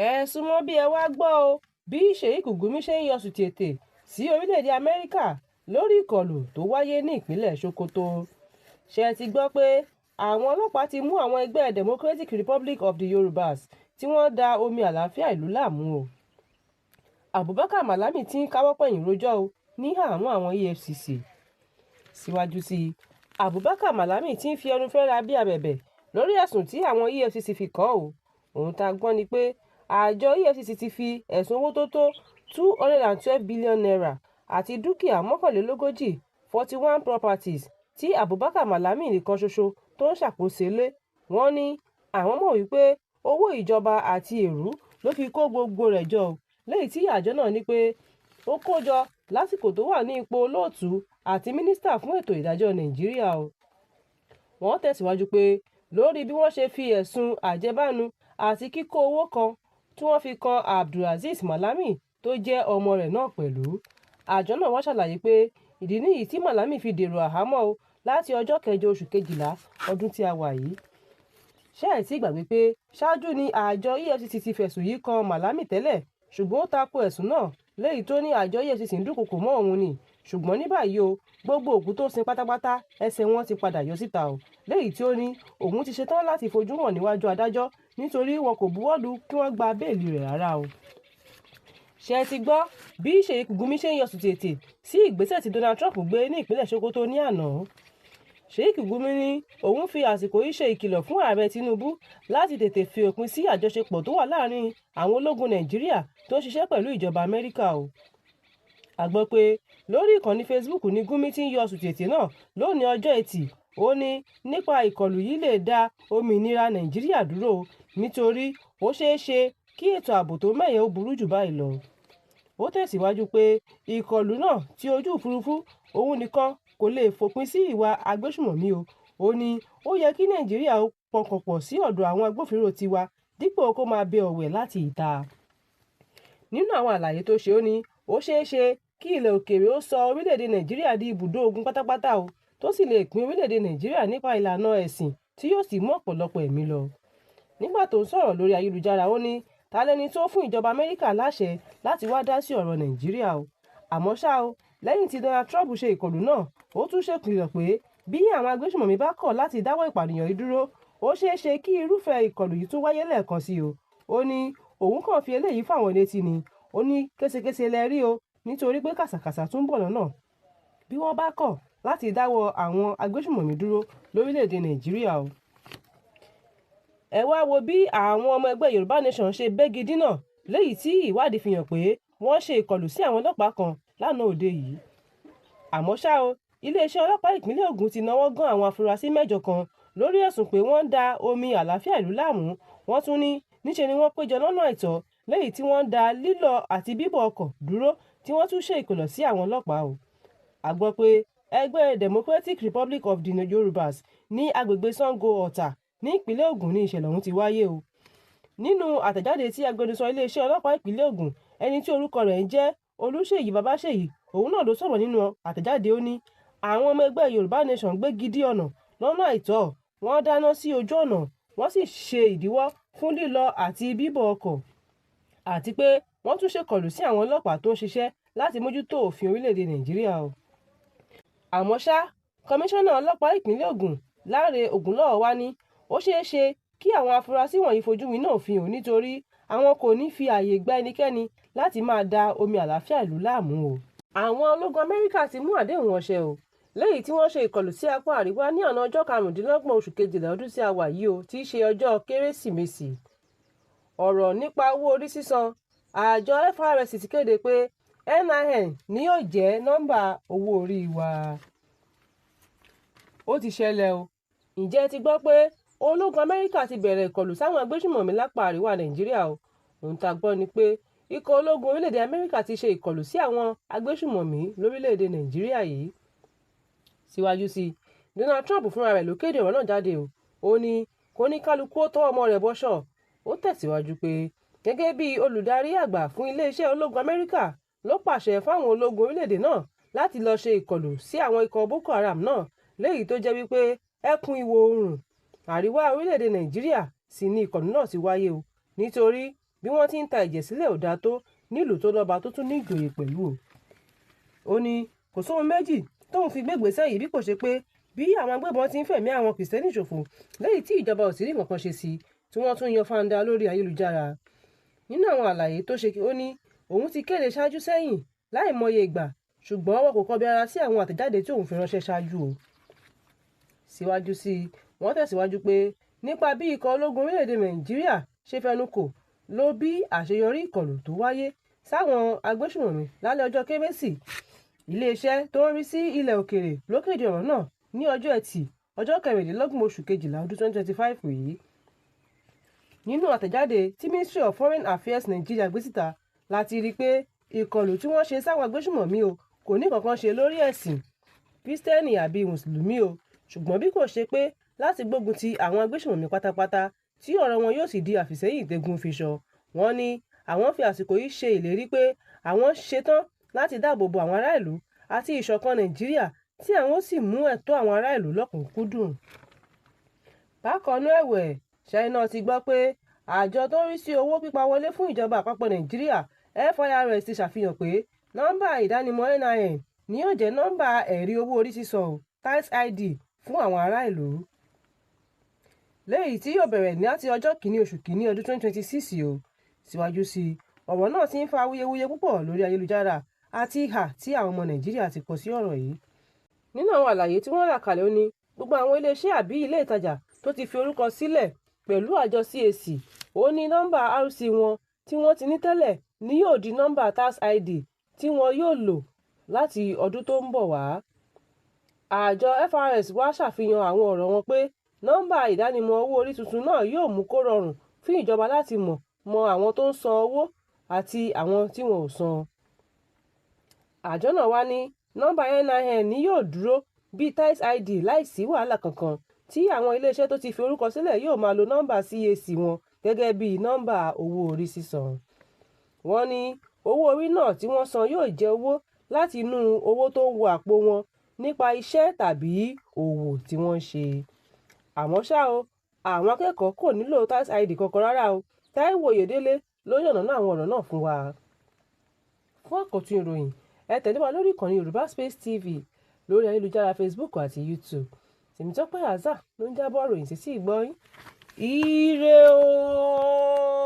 Ẹ sún mọ́ bí ẹ wàá gbọ́ ọ, bí Sheik Gumi ṣe ń yọ sùtì ètè sí orílẹ̀-èdè Amẹ́ríkà lórí ìkọlù tó wáyé ní ìpínlẹ̀ Sokoto. Ṣé ẹ ti gbọ́ pé àwọn ọlọ́pàá ti mú àwọn ẹgbẹ́ Democratic Republic of the Yorùbás tí wọ́n ń da omi àlàáfíà ìlú láàmú o. Abubakar Malami ti ń káwọ́ pọ̀nyìn rojọ́ o ní àhámọ́ àwọn EFCC. Síwájú sí i, Abubakar Malami ti ń fi ẹnu fẹ́ra bíi abẹ̀bẹ̀ lórí ẹ̀sùn tí àwọn EFCC fi kàn án o. Ohun tá a gbọ́ ni pé àjọ EFCC ti fi ẹ̀sùn owó tó tó ₦212 billion àti dúkìá mọ́kànlélógójì 41 properties tí Abubakar Malami nìkan ṣoṣo tó ń ṣàkóso lé. Wọ́n ní àwọn mọ̀ wípé owó ìjọba àti èrú ló fi kó gbogbo rẹ̀ jọ o, léyìí tí àjọ náà ní pé ó kó jọ lásìkò tó wà ní ipò olóòtú àti mínísítà fún ètò ìdájọ́ Nàìjíríà o. Wọ́n tẹ̀síwájú pé lórí bí wọ́n ṣe fi ẹ̀sùn àjẹbánu àti kíkó owó kan tí wọ́n fi kan Abdulrazib Malami tó jẹ́ ọmọ rẹ̀ náà pẹ̀lú. Àjọ náà wá ṣàlàyé pé ìdí nìyí tí Malami fi dèrò àhámọ́ o láti ọjọ́ kẹjọ oṣù kejìlá ọdún tí a wà yìí. Ṣé ẹ ti gbàgbé pé ṣáájú ni àjọ EFCC ti fẹ̀sùn yìí kan Malami tẹ́lẹ̀, ṣùgbọ́n ó tako ẹ̀sùn náà léyìí tó ní àjọ EFCC ń dúnkookò mọ́ òun ni. Ṣùgbọ́n ní báyìí o, gbogbo òkú tó sin pátápátá ẹsẹ̀ wọn ti padà yọ síta o, léyìí tí ó ní òun ti ṣetán láti fojú hàn níwájú adájọ́ nítorí wọn kò buwọ́lù kí wọ́n gba béèlì rẹ̀ rárá o. Ṣé ẹ ti gbọ́ bí Sheik Gumi ṣe ń yọ sùtì ètè sí ìgbésẹ̀ tí Donald Trump gbé ní ìpínlẹ̀ Sokoto ní àná? Sheik Gumi ní òun fi àsìkò yìí ṣe ìkìlọ̀ fún Ààrẹ Tinubu láti tètè fi òpin sí àjọṣepọ̀ tó wà láàrin àwọn ológun Nàìjíríà tó ń ṣiṣẹ́ pẹ̀lú ìjọba Amẹ́ríkà o. A gbọ́ pé lórí ìkànnì Facebook ní Gumi ti ń yọ sùtì ètè náà lónìí ọjọ́ Ẹtì. Ó ní nípa ìkọlù yìí lè dá òmìnira Nàìjíríà dúró o, nítorí ó ṣeé ṣe kí ètò ààbò tó mẹ́hẹ ó burú jù báyìí lọ. Ó tẹ̀síwájú pé ìkọlù náà tí ojú òfurufú òun nìkan kò lè fòpin sí ìwà agbésùnmọ̀mí o. Ó ní ó yẹ kí Nàìjíríà ó pọkàn pọ̀ sí ọ̀dọ̀ àwọn agbófinró tiwa dípò kó máa bẹ ọ̀wẹ̀ láti ìta. Nínú àwọn àlàyé tó ṣe, ó ní ó ṣeé ṣe kí ilẹ̀ òkèèrè ó sọ orílẹ̀-èdè Nàìjíríà di ibùdó ogun pátápátá o, tó sì lè pín orílẹ̀-èdè Nàìjíríà nípa ìlànà ẹ̀sìn tí yóò sì mú ọ̀pọ̀lọpọ̀ ẹ̀mí lọ. Nígbà tó ń sọ̀rọ̀ lórí ayélujára, ó ní ta lẹni tó fún ìjọba Amẹ́ríkà láṣẹ láti wá dá sí ọ̀rọ̀ Nàìjíríà o. Àmọ́ ṣá o, lẹ́yìn tí Donald Trump ṣe ìkọlù náà, ó tún ṣèkìlọ̀ pé bí àwọn agbésùnmọ̀mí bá kọ̀ láti dáwọ́ ìpànìyàn yìí dúró, ó ṣeé ṣe kí irúfẹ́ ìkọlù yìí tún wáyé lẹ́ẹ̀kan sí o. Ó ní òun kàn fi eléyìí fáwọn létí ni. Ó ní késekése lẹ rí o, nítorí pé kàsàkàsà tún ń bọ̀ lọ́nà bí wọ́n bá kọ̀ láti dáwọ́ àwọn agbésùnmọ̀mí dúró lórílẹ̀-èdè Nàìjíríà o. Ẹ wá wo bí àwọn ọmọ ẹgbẹ́ Yorùbá Nation ṣe bẹ́gi dínà léyìí tí ìwádìí fi hàn pé wọ́n ṣe ìkọlù sí àwọn ọlọ́pàá kan lánàá òde yìí. Àmọ́ ṣá o, iléeṣẹ́ ọlọ́pàá ìpínlẹ̀ Ògùn ti náwó gan àwọn afurasí mẹ́jọ kan lórí ẹ̀sùn pé wọ́n ń da omi àlàáfíà ìlú láàmú. Wọ́n tún ní níṣe ni wọ́n péjọ lọ́nà àìtọ́ léyìí tí wọ́n ń dá lílọ àti bíbọ̀ ọkọ̀ dúró tí wọ́n tún ṣe ìkọlù sí àwọn ọlọ́pàá o. A gbọ́ pé ẹgbẹ́ Democratic Republic of the Yorùbás ní agbègbè Sango Ọ̀tà ní ìpínlẹ̀ Ògùn ni ìṣẹ̀lẹ̀ ọ̀hún ti wáyé o. Nínú àtẹ̀jáde tí agbẹnusọ iléeṣẹ́ ọlọ́pàá ìpínlẹ̀ Ògùn, ẹni tí orúkọ rẹ̀ ń jẹ́ Olúṣèyí Babáṣèyí, òun náà ló sọ̀rọ̀ nínú àtẹ̀jáde. Ó ní àwọn ọmọ ẹgbẹ́ Yorùbá Nation gbégi dí ọ̀nà lọ́nà àìtọ́, wọ́n dáná sí ojú ọ̀nà, wọ́n sì ṣe ìdíwọ́ fún lílọ àti bíbọ̀ ọkọ̀, àti pé wọ́n tún ṣèkọlù sí àwọn ọlọ́pàá tó ń ṣiṣẹ́ láti mójútó òfin orílẹ̀-èdè Nàìjíríà o. Àmọ́ ṣá, kọmíṣánná ọlọ́pàá ìpínlẹ̀ Ògùn Láre Ògúnlọ́wọ́ wá ní ó ṣeé ṣe kí àwọn afurasí wọ̀nyí fojú winá òfin o, nítorí àwọn kò ní fi ààyè gba ẹnikẹ́ni láti máa da omi àlàáfíà ìlú láàmú o. Àwọn ológun Amẹ́ríkà ti mú àdéhùn wọn ṣẹ o, léyìí tí wọ́n ṣe ìkọlù sí apá àríwá ní àná ọjọ́ 25 oṣù kejìlá ọdún tí a wà yìí o, tí í ṣe ọjọ́ Kérésìmesì. Ọ̀rọ̀ nípa owó orí sísan, àjọ FRSC ti kéde pé NIN ni yóò jẹ́ nọ́ńbà owó orí wa. Ó ti ṣẹlẹ̀ o, ǹjẹ́ ẹ ti gbọ́ pé ológun Amẹ́ríkà ti bẹ̀rẹ̀ ìkọlù sáwọn agbésùnmọ̀mí lápá àríwá Nàìjíríà o. Ohun tá a gbọ́ ni pé ikọ̀ ológun orílẹ̀-èdè Amẹ́ríkà ti ṣe ìkọlù sí àwọn agbésùnmọ̀mí lórílẹ̀-èdè Nàìjíríà yìí. Síwájú sí i, Donald Trump fúnra rẹ̀ ló kéde ọ̀rọ̀ náà jáde o. Ó ní kóníkálukú ó tọwọ́ ọmọ rẹ̀ bọṣọ. Ó tẹ̀síwájú pé gẹ́gẹ́ bí olùdarí àgbà fún iléeṣẹ́ ológun Amẹ́ríkà ló pàṣẹ fáwọn ológun orílẹ̀-èdè náà láti lọ́ọ́ ṣe ìkọlù sí àwọn ikọ̀ Boko Haram náà, léyìí tó jẹ́ wípé ẹkùn ìwọ̀ oòrùn àríwá orílẹ̀-èdè Nàìjíríà sì ni ìkọlù náà ti wáyé o, nítorí bí wọ́n ti ń ta ẹ̀jẹ̀ sílẹ̀ ò dáa tó nílùú tó lọ́ba tó tún ní ìjòyè pẹ̀lú o. Ó ní kò sóhun méjì tóun fi gbégbèsè yìí bí kò ṣe pé bí àwọn agbébọn ti ń fẹ̀mí àwọn Kìrìsìtẹ́nì ṣòfò lẹ́yìn tí ìjọba ò sì rí nǹkan ṣe sí tí wọ́n tún yan fanda lórí ayélujára. Nínú àwọn àlàyé tó ṣe, ó ní òun ti kéde ṣáájú sẹ́yìn láìmọye ìgbà, ṣùgbọ́n wọn kò kọbi ara sí àwọn àtẹ̀jáde tí òun fi ránṣẹ́ ṣáájú o. Síwájú sí i, wọ́n tẹ̀síwájú pé nípa bí ikọ̀ ológun orílẹ̀-èdè Nàìjíríà ṣe fẹnu kò ló bí àṣeyọrí ìkọlù tó wáyé sáwọn agbésùnmọ̀mí lálẹ́ ọjọ́ Kérésì. Iléeṣẹ́ tó ń rí sí ilẹ̀ òkèèrè ló kéde ọ̀rọ̀ náà ní ọjọ́ Ẹtì, ọjọ́ 26 oṣù kejìlá ọdún 2025 yìí. Nínú àtẹ̀jáde tí Ministry of Foreign Affairs Nigeria gbé síta láti rí i pé ìkọlù tí wọ́n ṣe sáwọn agbésùnmọ̀mí o kò ní kankan ṣe lórí ẹ̀sìn Kìrìsìtẹ́nì àbí Mùsùlùmí o, ṣùgbọ́n bí kò ṣe pé láti gbógun ti àwọn agbésùnmọ̀mí pátápátá tí ọ̀rọ̀ wọn yóò sì di àfìsẹ́yìn tẹ́gun fiṣọ. Wọ́n ní àwọn fi àsìkò yìí ṣe ìlérí pé àwọn ṣetán láti dáàbò bo àwọn ará ìlú àti ìṣọ̀kan Nàìjíríà tí àwọn ó sì mú ẹ̀tọ́ àwọn ará ìlú lọ́kùnkúndùn. Bákan náà ẹ̀wẹ̀, Ṣáínà ti gbọ́ pé àjọ tó ń rí sí owó pípa wọlé fún ìjọba àpapọ̀ Nàìjíríà FIRS ti ṣàfihàn pé nọ́mbà ìdánimọ̀ NIN ni yóò jẹ́ nọ́mbà ẹ̀rí owó orí sísan tax ID fún àwọn ará ìlú. Léyìí tí yóò bẹ̀rẹ̀ láti ọjọ́ 1 oṣù 1 ọdún 2026 o. Síwájú sí i, ọ̀rọ̀ náà ti ń fa awuyewuye púpọ̀ lórí ayélujára àti ìhà tí àwọn ọmọ Nàìjíríà ti kọ sí ọ̀rọ̀ yìí. Nínú àwọn àlàyé tí wọ́n là kalẹ̀, ó ní gbogbo àwọn iléeṣẹ́ àbí ilé ìtajà tó ti fi orúkọ sílẹ̀ pẹ̀lú àjọ CAC, ó ní nọ́mbà RC wọn tí wọ́n ti ní tẹ́lẹ̀ ni yóò di nọ́mbà tax ID tí wọn yóò lò láti ọdún tó ń bọ̀ wá. Àjọ FRS wá ṣàfihàn àwọn ọ̀rọ̀ wọn pé nọ́mbà ìdánimọ̀ owó orí tuntun náà yóò mú kó rọrùn fún ìjọba láti mọ àwọn tó ń san owó àti àwọn tí wọn ò san. Àjọ náà wá ní nọ́mbà NIN ni yóò dúró bíi tax ID láìsí wàhálà kankan tí àwọn iléeṣẹ́ tó ti fi orúkọ sílẹ̀ yóò máa lo nọ́mbà CAC wọn gẹ́gẹ́ bíi nọ́mbà owó orí sísan. Wọ́n ní owó orí náà tí wọ́n san yóò jẹ́ owó láti inú owó tó ń wọ àpò wọn nípa iṣẹ́ tàbí òwò tí wọ́n ń ṣe. Àmọ́ ṣá o, àwọn akẹ́kọ̀ọ́ kò nílò tax ID kankan rárá o. Táíwò Oyèdélé ló yànnàná àwọn ọ̀rọ̀ náà fún wa. Fún àkọ́tún ìròyìn, ẹ tẹ̀lé wa lórí ìkànnì Yorùbá Space TV lórí ayélujára Facebook àti YouTube. Tèmítọ́pẹ́ Àzà ló ń jábọ̀ ròyìn sí ìgbọ́ yín. Ire o!